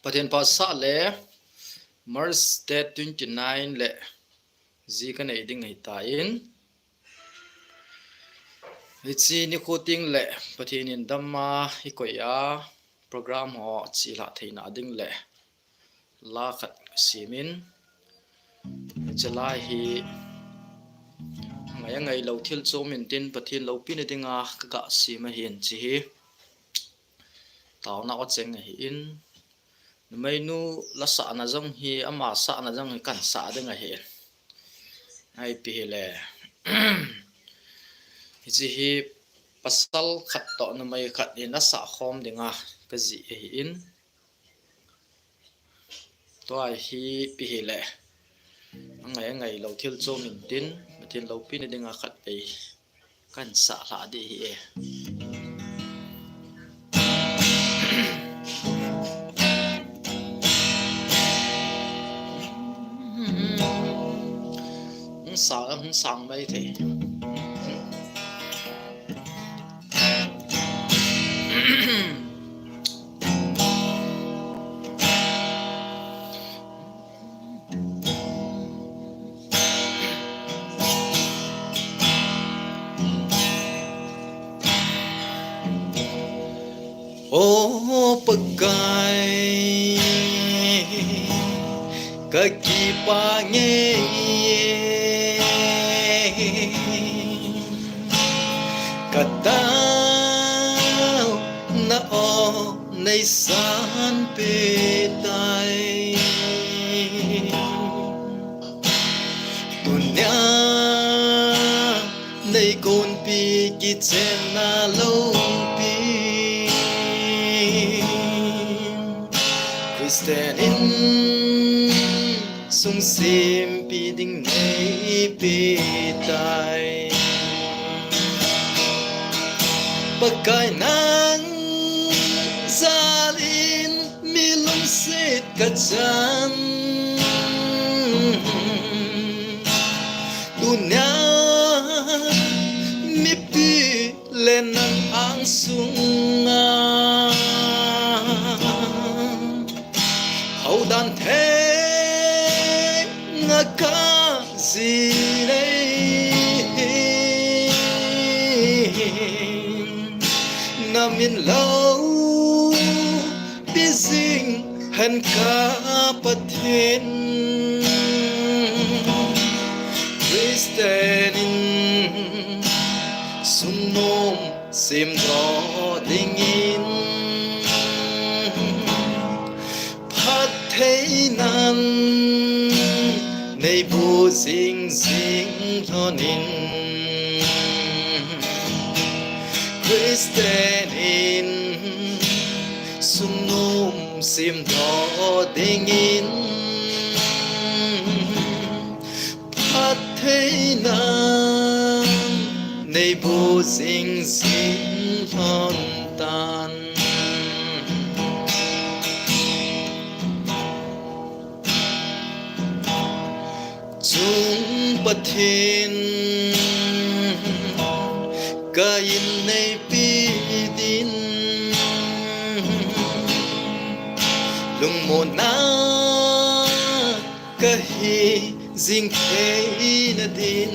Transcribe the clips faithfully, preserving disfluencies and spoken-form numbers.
Pathen phatsah le March date twenty nine le ji kanei ding ahitan, hiche nikho teng le Pathen in damna ikoi a program ho chelhah theina ding le la khat semin, hiche la hi ngai angai lou thil chom intin Pathen loupina dinga kaga sem ahin, hiche hi taona o cheng ahin, numeinu la sahna jong hi, ama sahna jong hi kahin sah ding ahin. Ipi hile, hiche hi pasal khat toh numei khat in asah khom dinga kajih ahin. Tua hi ipi hile, angai angai lou thil chom intin, Pathen loupina dinga khat vei kahin sah lha ding ahi e. Hung sang, hung sang mai thei. O Pakai, kakipah ngei e, kataona o neisanpeh tai. Tunia neikonpi kichenna loupi, Christian in sung sempi ding neipeh tai. Pakai, nang jal in mi lungset kachan, tunia mipi le nang angsunga houdan theng a kajinei, na min loupi jing hen ka Pathen. Christian in sung nom semdoh dingin phattheinan neiboh jing jing lhonin, Christian in sung nom semdoh dingin phattheinan neiboh jing jing lhon tan. Chung Pathen, ka in neipi din, lungmonna kahi jing theina din,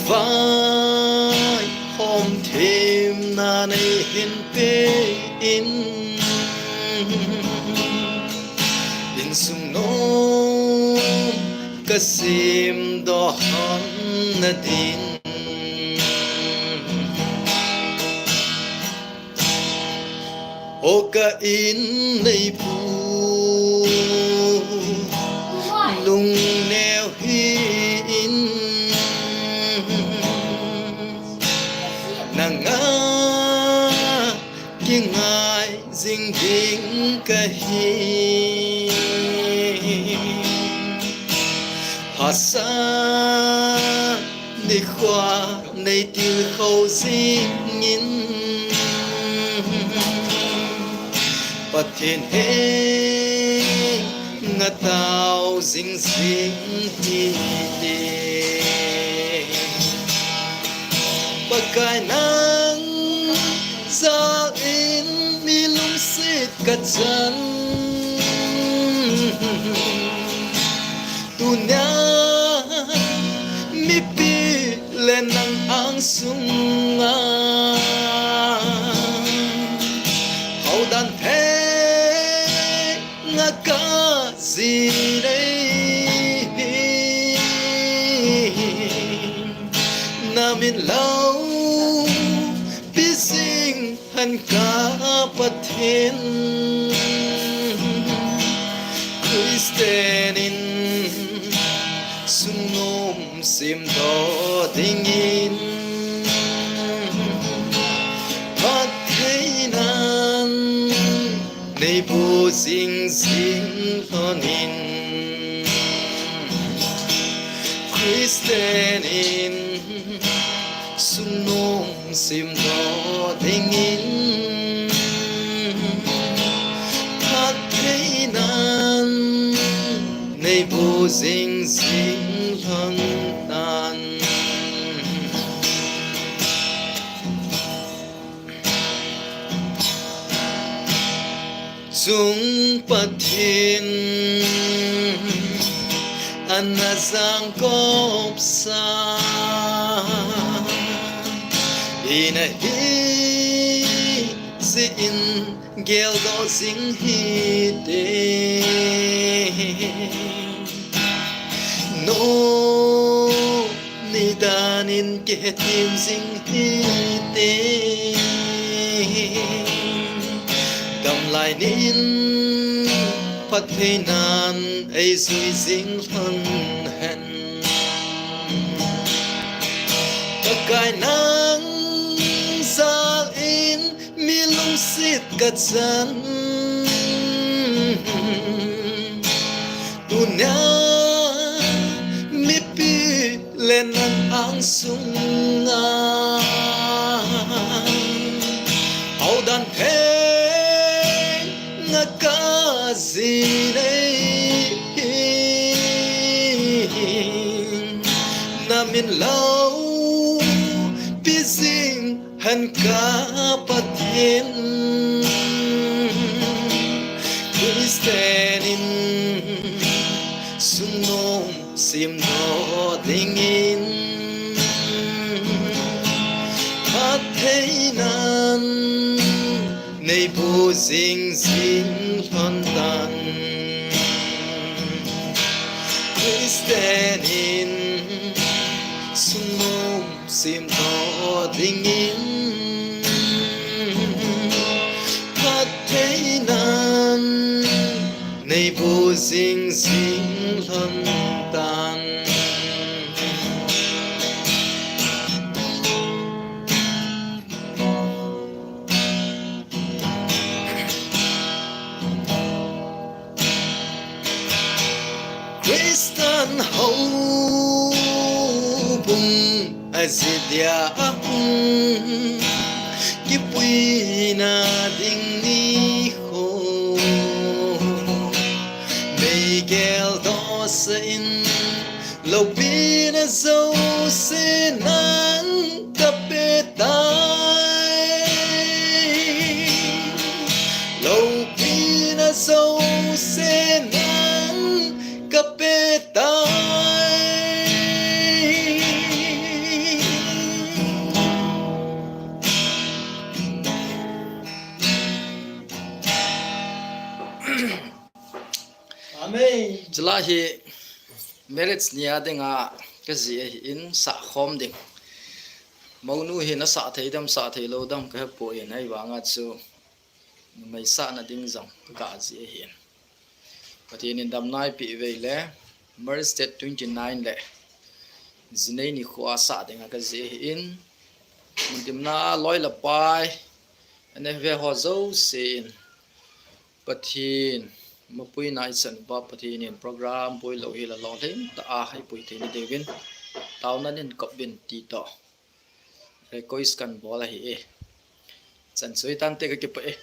vaihom themna neihin pe in, insung nom kasemdoh na din. O ka in neipu, lungneo hih in, nanga kingai jing ding kahi. Hahsa nikhoa neitilkhou jingin, Pathen henga tao jing jing hite. Pakai nang jal in kachan. Tunia mipi le nang angsunga haudan thei nga kaji nei hi. Namin loupi jing hen ka Pathen. Christian in sungnom semdoh dingin phattheinan neiboh jing jing lhonin. Christian in sungnom semdoh dingin phattheinan neiboh jing jing lhon tan. Chung Pathen ana jangkop sa in ahi jeh in geldoh jing hite. Nom nei danin kihetthem jing hite. Damlai nin phattheinan eijui jing lhon hen. Pakai nang jal in mi lungset kachan. Tunia mipi le nang angsunga haudan thei nga kaji nei hi. Namin loupi jing hen ka Pathen. Christian in sungnom semdoh dingin phattheinan neiboh jing jing lhon tan. Christian in sungnom semdoh dingin phattheinan neiboh jing jing lhon tan. Christian houbung ajeh dia ahung kipuina ding nikho, mei geldoh sa in loupina jouse nang kape tai. Loupina jouse nang kape tai. Amen. Chulai hi marriage nia dinga kajih ahin, sahkhom ding. Mounu hi nasah thei dam, sah thei lou dam kahepoi, ahivanga chu numei sahna ding jong kagah jih ahin. Pathen in damna eipeh uve le, March date twenty nine le Jinei nikho a sah dinga kajih ahin. Muntina loi le pai, ana ve ho jousen Pathen mapuina ichan uva Pathen in program puilou hila lolhing tah a eipui theina diuvin taona nei kop uvin ti toh request kahin bol ahi e. Chan chu hitante, kakipah e.